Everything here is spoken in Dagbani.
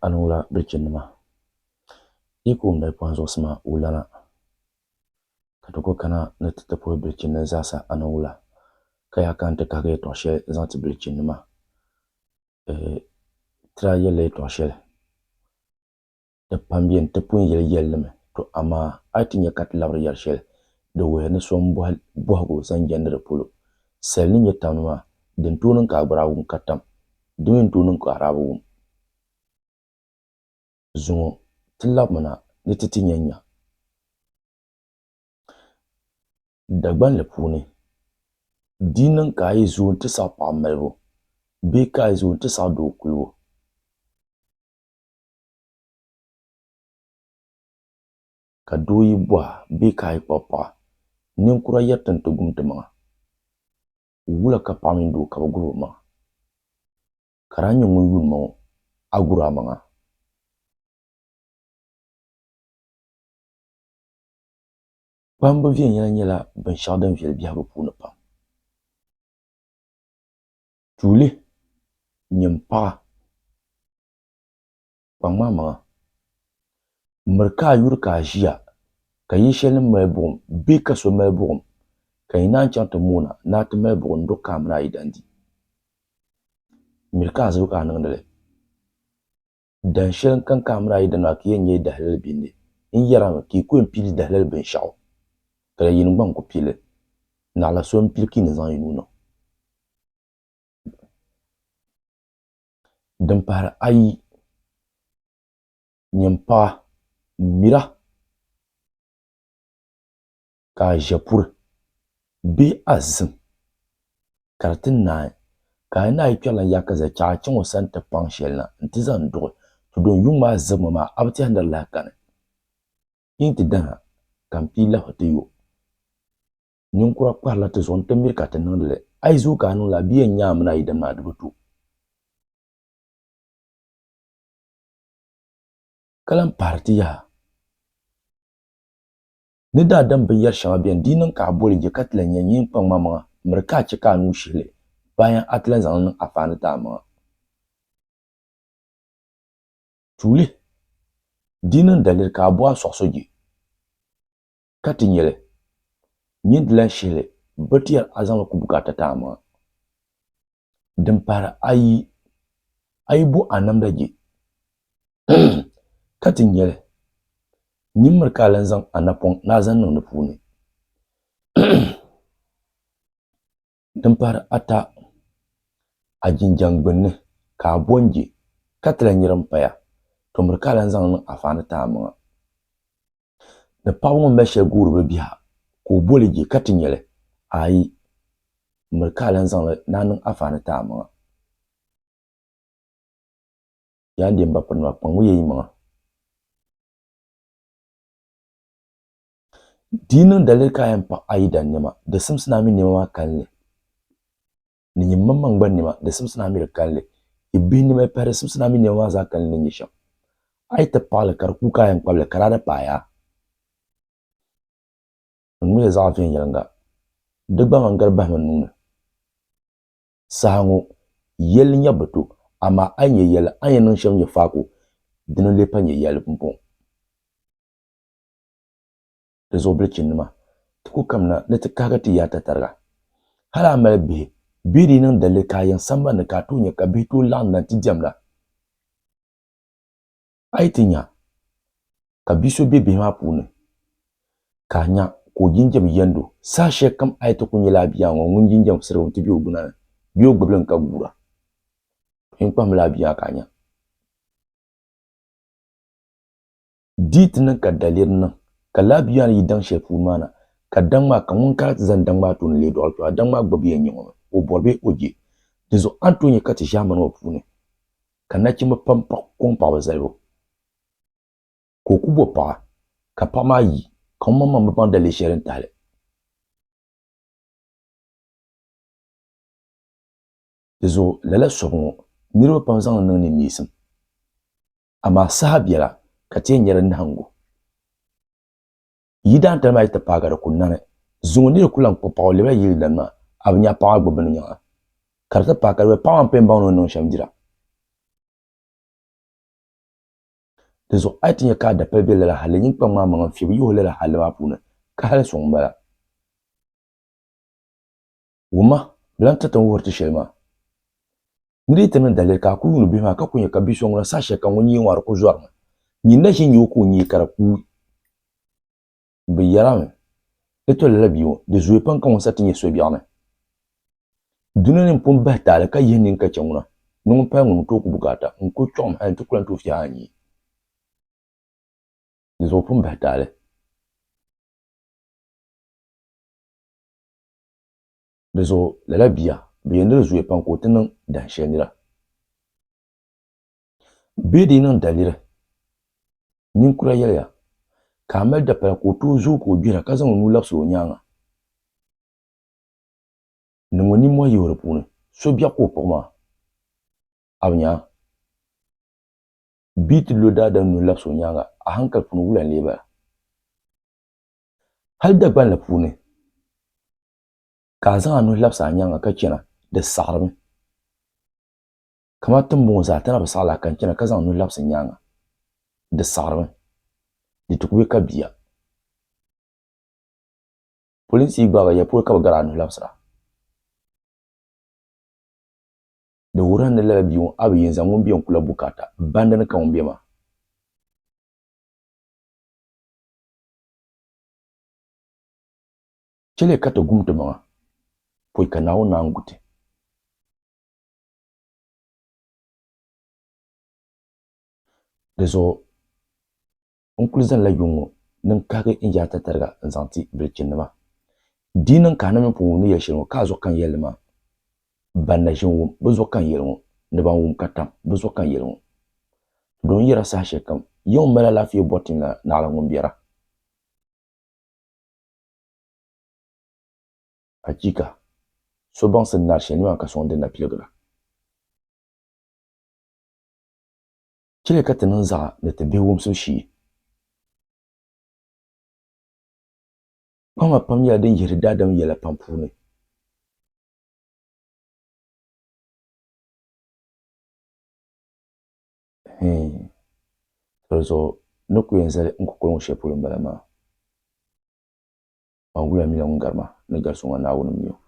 Anwula bilichinnima, yi ku wumdi pɔhim zuɣusima wulana, ka ti ku kana ni ti ti puhi bilichinnim zaasa Anwula, ka yaa ka n ti kahigi yɛtɔɣ shɛli zaŋ ti bilichinnima. Ti daa yɛlila yɛtɔɣ shɛli Di pam beni ti pun yɛli yɛlli mi, to amaa a yi ti nya ka ti labiri yɛri shɛli, di wuhiya ni so m-bɔhi bɔhigu zaŋ jɛndi di polo. Sali ni nyɛ tamdi maa, di ni tooi niŋ ka a gba daa wum ka tam, di mi ni tooi niŋ ka a daa bi wum. Zuŋɔ ti labimina ni ti ti nya nya. Dagbanli puuni, di niŋ ka a yi zooi nti saɣi paɣa malibu bee ka a yi zooi nti saɣi doo kulibu. Ka doo yi bɔhi a bee ka a yi kpuɣi paɣa, ninkura yɛri ti ni ti gum ti maŋa. Wula ka paɣa mini doo ka bɛ guri bɛ maŋa? Ka daa nyɛ ŋun yuuni ma ŋɔ, a guri a maŋa? Kpahimbu viɛnyɛla nyɛla binshɛɣu din viɛli biɛhigu puuni pam. Tuuli, nyini paɣa, kpaŋ maa maŋa. Miri ka a yuri ka a ʒiya ka yili shɛli ni mali buɣim bee ka so mali buɣim ka yi naan chaŋ ti moona ni a ti mali buɣim n-duɣi ka a mini a yidan di. Miri ka a zooi ka a niŋdi li. Dan shɛli n-kani ka a mini a yidan maa ka yi yɛn nyɛ dahalali bindi. N yɛrimi ka yi ku yɛn pili dahalali binshɛɣu ka di yini gba n-ku pili li, naɣila so m-pili ka yi ni zaŋ yi nuu niŋ. Din pahiri ayi, nyini paɣa, mira ka a ʒe puri bee a zim ka di ti naai ka a yi naai kpɛrila yaakaza chɛ a chaŋ o sani ti paŋ shɛli na nti zaŋ duɣi, to don yuŋ maa zibimi maa a bi tɛhi ni di lahi kani. Yi ni ti dana ka m pii lahi ti yo. Ninkura kparila ti zuɣu nti miri ka ti niŋdi li. A yi zooi ka a niŋ li, a bi yɛn nya a mini a yidana maa di bi to. Ka lan pahiri ti yaha, Ni daadam binyɛr shɛŋa beni, di yi niŋ ka a boli je ka ti lan nya nyin kpaŋmaŋmaŋa, miri ka a chɛ ka a nuu shihi li, bayan a ti lan zaŋ li niŋ afaani ti a maŋa. Tuuli, di yi niŋ daliri ka a bo a sɔɣiso je, Ka ti nyɛ li, nyin di lan shihi li bɛ ti yɛri a zaŋli ku bukaata ti a maŋa. Din pahiri ayi, a yi bo a namda je, ka ti nyɛ li, nyin miri ka a lan zaŋ a napɔŋ ni a zaŋ niŋ di puuni. Din pahiri ata, a jinjam gbunni ka a bo n-je ka ti lan nyɛ din paya, to miri ka a lan zaŋ li niŋ afaani ti a maŋa. Ni paɣaba ŋɔ mali shɛli guuri bɛ biha ka o boli je ka ti nya li, ayi, miri ka a lan zaŋ li ni a niŋ afaani ti a maŋa. Yaa n deemba pirinima, kpaŋmi ya yi maŋa. Di yi niŋ daliri ka a yɛn paɣ a yidan nɛma, di simsi ni a mi nɛma maa kalinli. Ni nyin maŋmaŋ gba nɛma, di simsi ni a mi di kalinli. Yi bihi nɛma yi pahi, di simsi ni a mi nɛma maa zaa kalinli ni nyɛ shɛm. A yi ti paɣ li ka di kuui ka a yɛn kpabi li, ka daa di paai a. Niŋmiya zaɣ viɛnyɛliŋga, di gba man gari bahimi n nuu ni. Saha ŋɔ, yɛlli nya bi to, amaa a yi nya yɛlli, a ni yɛn niŋ shɛm nyɛ faako, dini n-lee pa nyɛ yɛlli pumpɔŋɔ. Di zuɣu bilichinnima, ti ku kamina ni ti kahigi ti yaa tatariga. Hal a mali bihi, bee di yi niŋ daliri ka a yiŋ samban ni ka a tooi nya ka bihi tooi laɣimda nti diɛmda. A yi ti nya ka bi so be bihi maa puuni ka a nya ka o jinjam yɛndo, saha shɛli kam a yi ti ku nya lala bia ŋɔ ŋun jinjam sirigimi ti be o gbuna ni bee o gbibili n-ka guura, to yin kpahimi lala bia maa ka a nya. Di yi ti niŋ ka daliri niŋ ka lala bia maa ni yi daŋ shɛli puuni maa na, ka daŋ maa ka ŋun kana ti zani daŋ maa tooni leei dɔɣili kpɛma, daŋ maa gba bi yɛn nya ŋɔ mi, o bɔri bee o je. Dinzuɣu a ni tooi nya ka ti ʒiɛmani ŋɔ puuni ka nachimba pam kɔŋ paɣaba zalibu, ka o ku bo paɣa ka paɣa maa yi ka ŋun maŋmaŋ bi baŋ daliri shɛli din tahi li. Di zuɣu lala sɔbu ŋɔ niriba pam zaŋ li niŋ ninneesim. Amaa saha biɛla ka ti yɛn nya di nahiŋgu. Yi daantali maa yi ti paagi di ku nani. Zuŋɔ niri ku lan kpuɣi paɣa o lɛbila yili dani maa, a bi nya paɣa maa gbubbu ni nyaŋa. Ka di ti paai ka di bɛ paɣa maa m-pun baŋ ni o ni niŋ shɛm dira. Di zuɣu a yi ti nya ka a dapali be lala halli, nyin kpaŋm a maŋa n-fiɛbi yihi o lala halli maa puuni, ka hali suŋ m-bala. Wumma, bɛ lan tiriti n-wuhiri ti shɛli maa. Ni di yi ti niŋ daliri ka a ku yuuni bihi maa ka ku nya ka bi so ŋuna saha shɛli kam ŋun nyee ŋɔ a di ku zɔrimi. Nyin na ʒi n-nya o ka o nyee ka di kuui. Bɛ yɛrimi ni tɔ lala bia ŋɔ, di zooi pam ka ŋun sa ti nya so biɛɣu ni. Dunia ni m-pun bahi taali ka yihi nini ka chɛ ŋuna, ni ŋun pahi ŋuni n-tooi ku bukaata, n-kul chɔɣim hal nti ku lan tooi fiɛhi a nyee. Di zuɣu pun bahi taali. Di zuɣu lala bia, bɛ yɛn ni di zooya pam ka o ti niŋ dahin shɛli nira. Bee di yi niŋ daliri, ninkura yɛliya, ka a mali dapala ka o tooi zooi ka o gbira ka zaŋ o nuu labisiri o nyaaŋa. Niŋ o nimmohi yihi o di puuni, so biɛɣu ka o kpuɣi maa, a bi nya a? Bɛ yi ti lo daadam nuhi labisi o nyaaŋa, a haŋkali puuni wula n-lee bala? Hal Dagban la puuni, ka a zaŋ a nuhi labisi a nyaaŋa ka chana, di saɣirimi. Kamani tiŋbɔŋɔ zaa ti na bi saɣi la ka n chana ka zaŋ n nuhi labisi n nyaaŋa, di saɣirimi. Di ti ku be ka bia. Polinsi yi gbaag a ya polo ka bɛ gari a nuhi labisira. Di wuhiri ni lala bia ŋɔ a bi yɛn zaŋ ŋun be n-kula bukaata bandi ni ka ŋun be maa. Chɛliya ka ti gum ti maŋa pɔi ka Naawuni naan gu ti. Di zuɣu n kuli zanila yuŋ ŋɔ ni n kahigi n yaa tatariga n-zaŋ ti bilichinnima. Di yi niŋ ka a na mini pun wum ni yɛli shɛli ŋɔ, ka a zuɣu ka n yɛli li maa, ban na ʒi n-wum bɛ zuɣu ka n yɛli ŋɔ, ni ban wum ka tam bɛ zuɣu ka n yɛli ŋɔ. Di ni yɛra saha shɛlikam, ya ŋun mali alaafee bɔri ti naɣila ŋun biɛra. Achiika, so baŋsim ni naari shɛli nimaani ka sɔŋ din na piligira. Chɛliya ka ti niŋ zaɣa ni ti bihi wumsibu shee. Kpahima pam nyɛla din yihiri daadam yɛla pam puuni. Hii. Di zuɣu ni ku yɛn zali n kukoli ŋɔ shɛli polo m-bala maa. Ban wula mi la ŋun gari ma ni gari so ŋɔ Naawuni m-mi o.